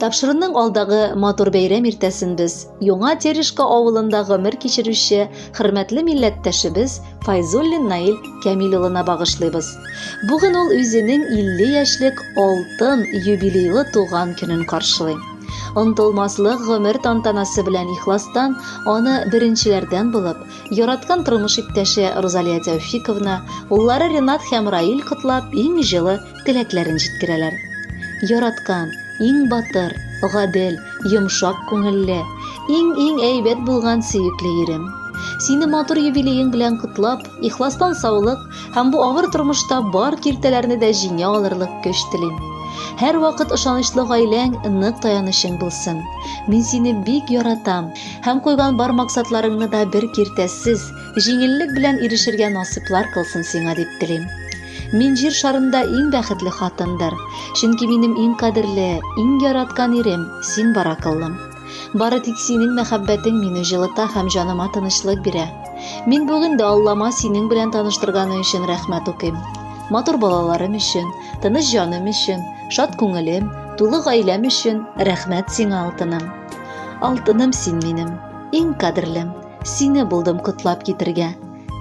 Тапшыруның алдагы матур бәйрәм иртәсен без Яңа Терешка авылында гомер кичерүче хөрмәтле милләттәшебез Файзуллин Наил Кәмил улына багышлыйбыз. Бүген ул үзенең 50 яшьлек алтын юбилейлы туган көнен каршылый. Онтылмаслык гомер тантанасы белән ихластан аны беренчеләрдән булып, яраткан тормыш иптәше Рузалия Тәүфиковна, уллары Ренат һәм Раил котлап, иң җылы теләкләрен җиткерәләр. Яраткан, иң батыр, гадел, йомшак күңелле, иң-иң әйбәт булган сөекле ирем. Сине матур юбилеең белән котлап, ихластан саулык һәм бу авыр тормышта бар киртәләрне дә җиңә алырлык көч телим. Һәрвакыт ышанычлы гаиләң нык таянычың булсын. Мин сине бик яратам һәм куйган бар максатларыңны да бер киртәсез, җиңеллек белән ирешергә насыйплар кылсын сиңа дип телим. Мин җир шарында иң бәхетле хатындыр, чөнки минем иң кадерле, иң яраткан ирем, син бар акыллым. Бары тик синең мәхәббәтең мине җылыта һәм җаныма тынычлык бирә. Мин бүген дә Аллама синең белән таныштырганы өчен рәхмәт укыйм. Матур балаларым өчен, тыныч җаным өчен, шат күңелем, тулы гаиләм өчен рәхмәт сиңа, алтыным. Алтыным син минем, иң кадерлем, сине булдым котлап китергә.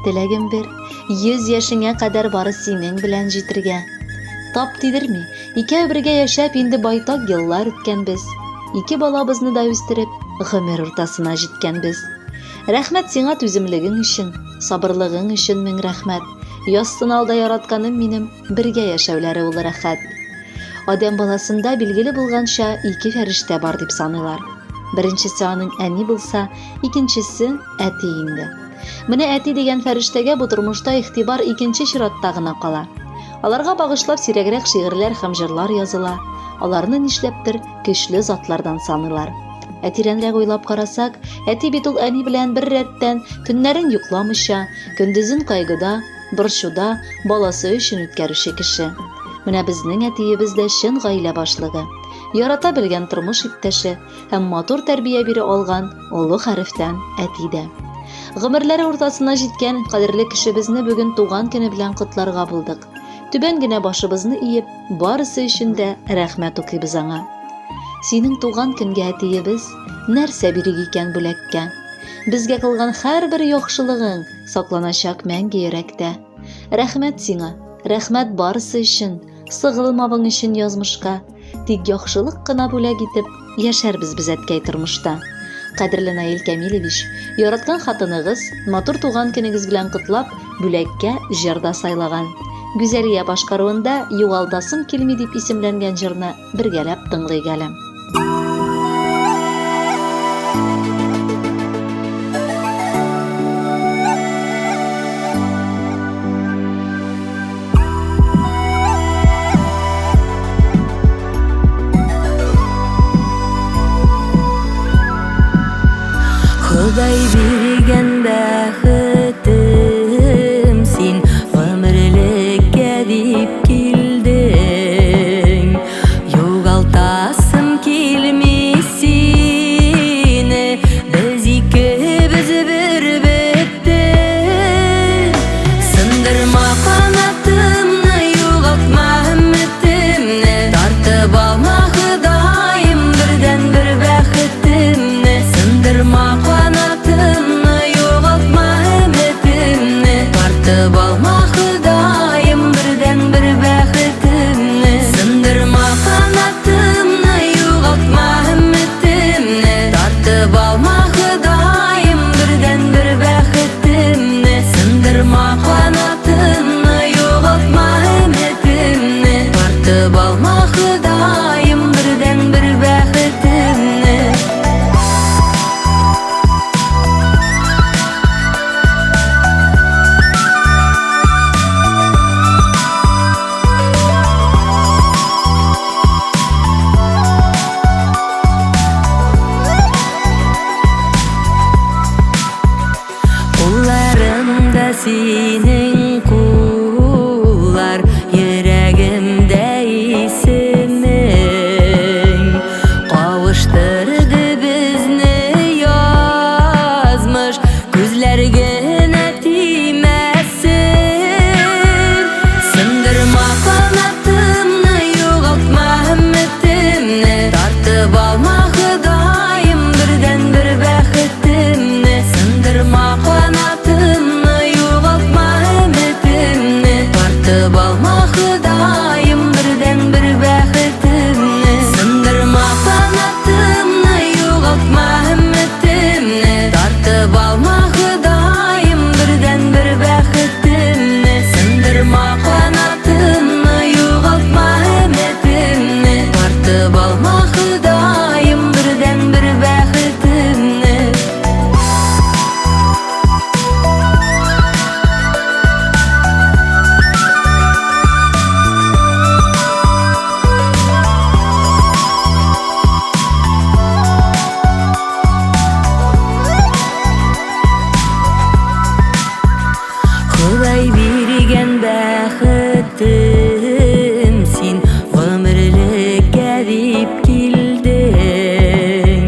Теләгем бер, 100 яшеңә кадәр бары синең белән җитергә. Тап тидерми, икәү бергә яшәп инде байтак еллар үткәнбез. Ике балабызны да үстереп, гомер уртасына җиткәнбез. Рәхмәт сиңа түземлегең өчен, сабырлыгың өчен мең рәхмәт. Язсын алда яратканым минем, бергә яшәүләре ул рәхәт. Адәм баласында билгеле булганча ике фәрештә бар дип саныйлар. Беренчесе аның әни булса, икенчесе әти инде. Менә әти дигән фәрештәгә бу тормышта игътибар икенче чиратта гына кала. Аларга багышлап сирәгрәк шигырьләр һәм җырлар языла. Аларны нишләптер көчле затлардан саныйлар. Ә тирәнрәк уйлап карасак, әти бит ул әни белән бер рәттән төннәрен йокламыйча, көндезен кайгыда, борчуда баласы өчен үткәрүче кеше. Менә безнең әтиебез дә чын гаилә башлыгы. Ярата белгән тормыш иптәше һәм матур тәрбия бирә алган Олы хәрефтән әти дә. Гомерләре уртасына җиткән кадерле кешебезне бүген туган көне белән котларга булдык. Түбән генә башыбызны иеп, барысы өчен дә рәхмәт укыйбыз аңа. Синең туган көнгә әтиебез нәрсә бирик икән бүләккә? Безгә кылган һәрбер яхшылыгың сакланачак мәңге йөрәктә. Рәхмәт сиңа, рәхмәт барысы өчен. Сыгылмавың өчен язмышка, тик яхшылык кына бүләк итеп, яшәрбез без әткәй тормышта. Кадерле Наил Кәмилевич, яраткан хатыныгыз, матур туган көнегез белән котлап, бүләккә җыр да сайлаган. Гүзәлия башкаруында Югалтасым килми дип исемләнгән җырны бергәләп тыңлыйк әле. Ходай биргән бәхетем син гомерлеккә дип килдең. Югалтасым килми сине, без икебез бер беттек. Сындырма канатымны, югалтма өметемне, тартып алма Ходаем бердәнбер бәхетемне. Сындырма канатымны, югалтма өметемне, тартып алма Ходаем бердәнбер бәхетемне. Сындырма канатымны, югалтма өметемне, тартып алма Ходаем бердәнбер бәхетемне. Сындырма канатымны, югалтма өметемне, тартып алма Ходаем бердәнбер бәхетемне. Кулларымда синең куллар, йөрәгемдә исемең. Кавыштырды безне язмыш, күзләр генә тимәсен. Сындырма канатымны, югалтма өметемне, тартып Тартып алма, Ходаем, бердәнбер бәхетемне. Ходай биргән бәхетем син, гомерлеккә дип килдең.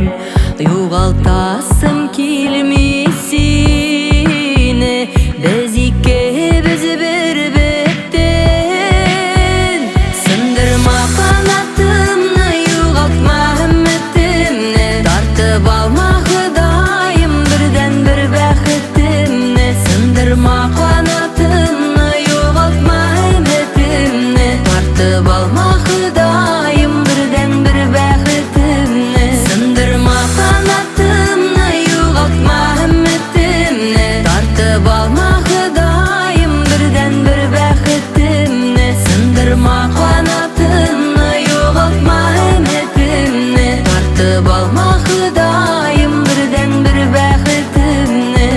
Югалтасым килми сине, без икебез бер бөтен. Сындырма канатымны, югалтма өметемне. Тартып алма, Ходаем, бердәнбер бәхетемне. Сындырма канатымны, югалтма өметемне. Тартып алма, Ходаем, бердәнбер бәхетемне. Сындырма канатымны, югалтма өметемне. Тартып алма, Ходаем, бердәнбер бәхетемне. Сындырма канатымны, югалтма өметемне. Тартып алма, Ходаем, бердәнбер бәхетемне.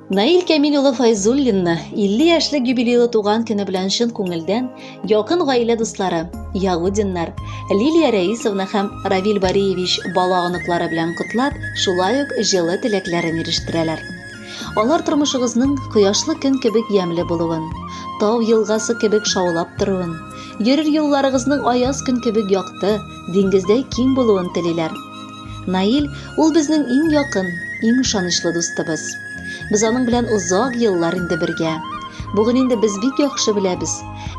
Наил Кәмил улы Файзуллинны 50 яшьлек юбилейлы туган көне белән чын күңелдән якын гаилә дуслары Ягудиннар, Лилия Рәисовна һәм Равил Бариевич бала оныклары белән котлап, шулай ук җылы теләкләрен ирештерәләр. Алар тормышыгызның кояшлы көн кебек ямьле булуын, тау елгасы кебек шаулап торуын, йөрер юлларыгызның аяз көн кебек якты, диңгездәй киң булуын телиләр. Наил ул безнең иң якын, иң ышанычлы дустыбыз. Без аның белән озак еллар инде бергә. Бүген инде без бик яхшы беләбез.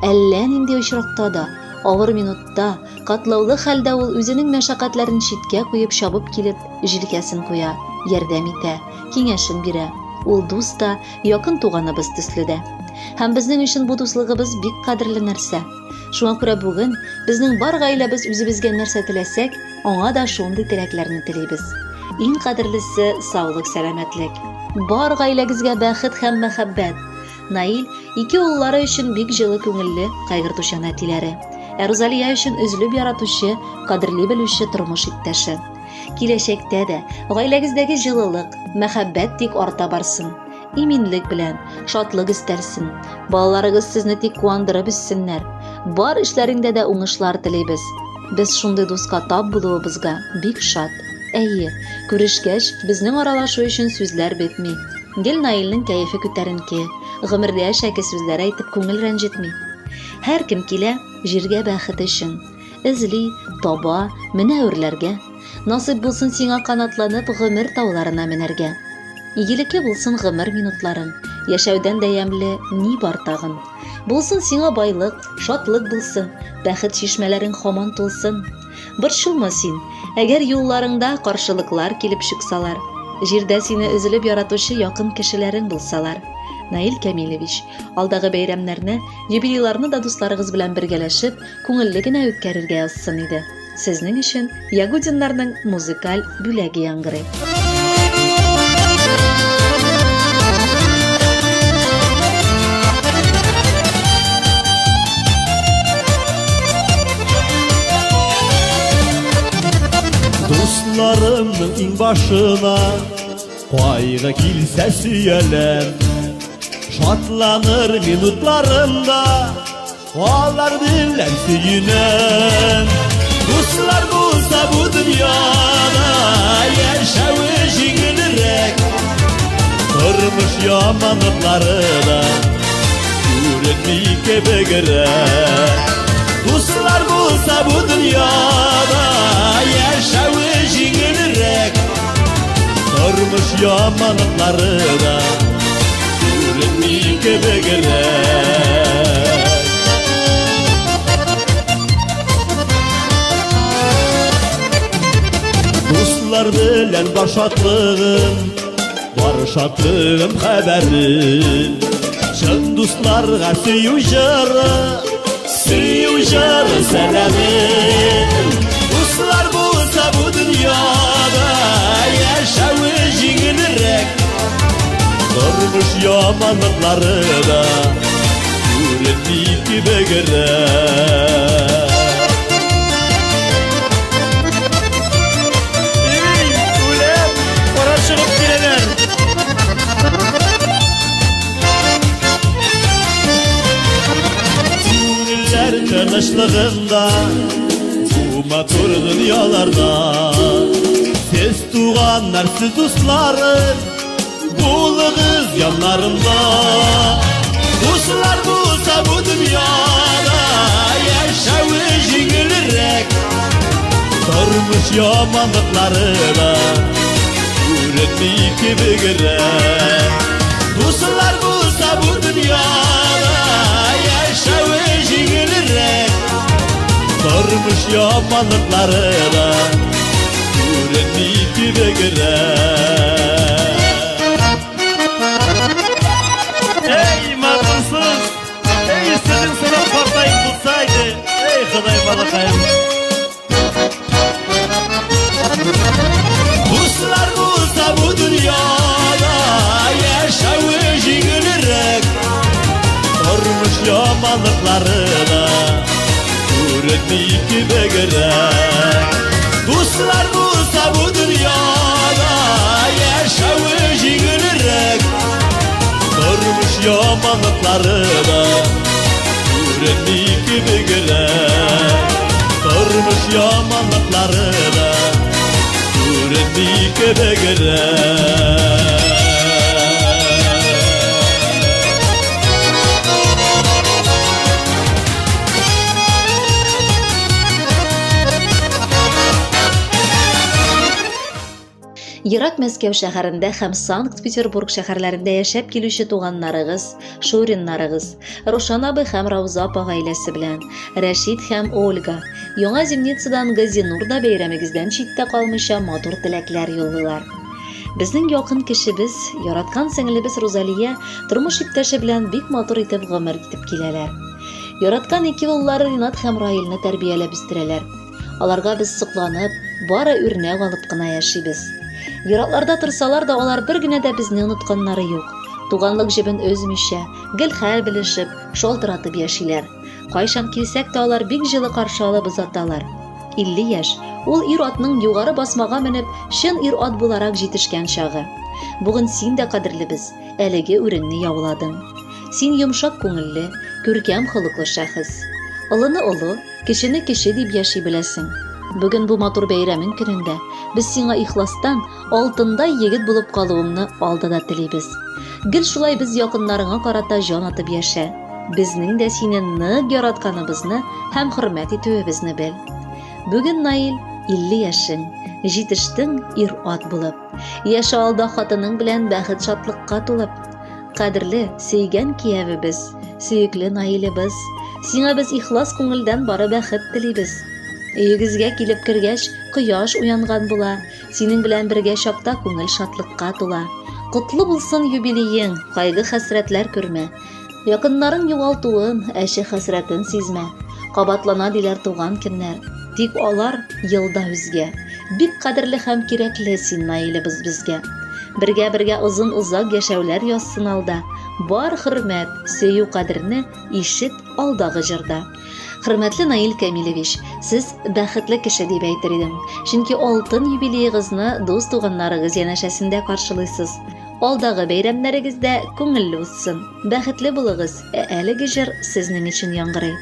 Әллә нинди очракта да, авыр минутта, катлаулы хәлдә ул үзенең мәшәкатьләрен читкә куеп чабып килеп, җилкәсен куя, ярдәм итә, киңәшен бирә. Ул дус та, якын туганыбыз төсле дә. Һәм безнең өчен бу дуслыгыбыз бик кадерле нәрсә. Шуңа күрә бүген безнең бар гаиләбез үзебезгә нәрсә теләсәк, аңа да шундый теләкләрне телибез. Иң кадерлесе саулык, сәламәтлек. Бар гаиләгезгә бәхет һәм мәхәббәт. Наил ике уллары өчен бик җылы күңелле, кайгыртучан әтиләре. Ә Рузалия өчен өзелеп яратучы, кадерли белүче тормыш иптәше. Киләчәктә дә гаиләгездәге җылылык, мәхәббәт тик арта барсын. Иминлек белән, шатлык өстәлсен. Балаларыгыз сезне тик куандырып үссеннәр. Бар эшләреңдә дә уңышлар телибез. Без шундый дуска тап булуыбызга бик шат. Әйе, күрешкәч, безнең аралашу өчен сүзләр бетми. Гел Наилнең кәефе күтәренке, гомердә әшәке сүзләр әйтеп күңел рәнҗетми. Һәркем килә җиргә бәхет өчен. Эзли, таба, менә үрләргә. Насыйп булсын сиңа канатланып гомер тауларына менәргә. Игелекле булсын гомер минутларың, яшәүдән дә ямьле ни бар тагын. Булсын сиңа байлык, шатлык булсын, бәхет чишмәләрең хаман тулсын. Борчылма син, әгәр юлларыңда каршылыклар килеп чыксалар, җирдә сине өзелеп яратучы якын кешеләрең булсалар. Наил Кәмилевич, алдагы бәйрәмнәрне, юбилейларны да дусларыгыз белән бергәләшеп, күңелле генә үткәрергә язсын иде. Сезнең өчен Ягудиннарның музыкаль бүләге яңгырый. Дусларымның иң башына кайгы килсә сөяләм. Шатланыр минутларымда алар белән сөенәм. Дуслар булса бу дөньяда яшәве җиңелрәк. Тормыш яманлыклары да күренми кебегрәк. Дуслар булса бу дөньяда яшәве җиңелрәк. Тормыш яманлыклары да күренми кебегрәк. Дуслар белән бар шатлыгым, Бар шатлыгым хәбәрем Чын дусларга сөю җыры Сөю җыры сәламем Дуслар булса бу дөньяда Яшәве җиңелрәк Тормыш яманлыклары да Күренми кебегрәк Эй, үләм, кара чыгып киләләр. Күңелләр тынычлыгында Бу матур дөньяларда Сез туганнар, сез дусларым Булыгыз яннарымда Дуслар булса бу дөньяда Яшәве җиңелрәк Тормыш яманлыклары да Күренми кебегрәк Дуслар булса бу дөньяда Яшәве җиңелрәк Тормыш яманлыклары да Күренми кебегрәк Ey matursuz. Ey istediğin sana partayım bulsaydı. Ey Ходай балакаем. Дуслар булса бу дөньяда Яшәве җиңелрәк Тормыш яманлыклары да Күренми кебегрәк Дуслар булса бу дөньяда Яшәве җиңелрәк Тормыш яманлыклары да Күренми кебегрәк Тормыш яманлыклары да Күренми кебегрәк Ерак Мәскәү шәһәрендә һәм Санкт-Петербург шәһәрләрендә яшәп килүче туганнарыгыз, Шуриннарыгыз, Рушан абый һәм Рауза апа гаиләсе белән, Рәшит һәм Ольга, Яңа Зимницадан Газинур да бәйрәмегездән читтә калмыйча матур теләкләр юллыйлар. Безнең якын кешебез, яраткан сеңлебез Рузалия тормыш иптәше белән бик матур итеп гомер итеп киләләр. Яраткан ике уллары Ринат һәм Раилне тәрбияләп үстерәләр. Аларга без сокланып, бары үрнәк алып кына яшибез. Еракларда торсалар да, алар бер генә дә безне онытканнары юк. Туганлык җебен өзмичә, гел хәл белешеп, шалтыратып яшиләр. Кайчан килсәк тә алар бик җылы каршы алып озаталар. 50 яшь, ул ир-атның югары басмага менеп, чын ир-ат буларак җитешкән чагы. Бүген син дә кадерлебез, әлеге үреңне яуладың. Син йомшак күңелле, күркәм холыклы шәхес. Олыны олы, Кечене кече дип яши беләсең. Бүген бу матур бәйрәмең көнендә без сиңа ихластан алтындай егет булып калуыңны алда да телибез. Гел шулай без якыннарыңа карата җан атып яшә. Безнең дә сине нык яратканыбызны һәм хөрмәт итүебезне бел. Бүген, Наил, 50 яшең, җитештең ир-ат булып. Яшә алда хатының белән бәхет-шатлыкка тулып. Кадерле, сөйгән киявебез, сөекле Наилебез, сиңа без ихлас күңелдән бары бәхет телибез. Өегезгә килеп кергәч, кояш уянган була, синең белән бергә чакта күңел шатлыкка тула. Котлы булсын юбилеең, кайгы-хәсрәтләр күрмә. Якыннарың югалтуын, әче хәсрәтен сизмә. Кабатлана диләр туган көннәр. Тик алар елда үзгә. Бик кадерле һәм кирәкле син, Наилебез, безгә. Бергә-бергә озын-озак яшәүләр язсын алда. Бар хөрмәт, сөю кадерне ишет алдагы җырда. Хөрмәтле Наил Кәмилевич, сез бәхетле кеше дип әйтер идем. Чөнки алтын юбилеегызны дус-туганнарыгыз янәшәсендә каршылыйсыз. Алдагы бәйрәмнәрегез дә күңелле узсын. Бәхетле булыгыз, ә әлеге җыр сезнең өчен яңгырый.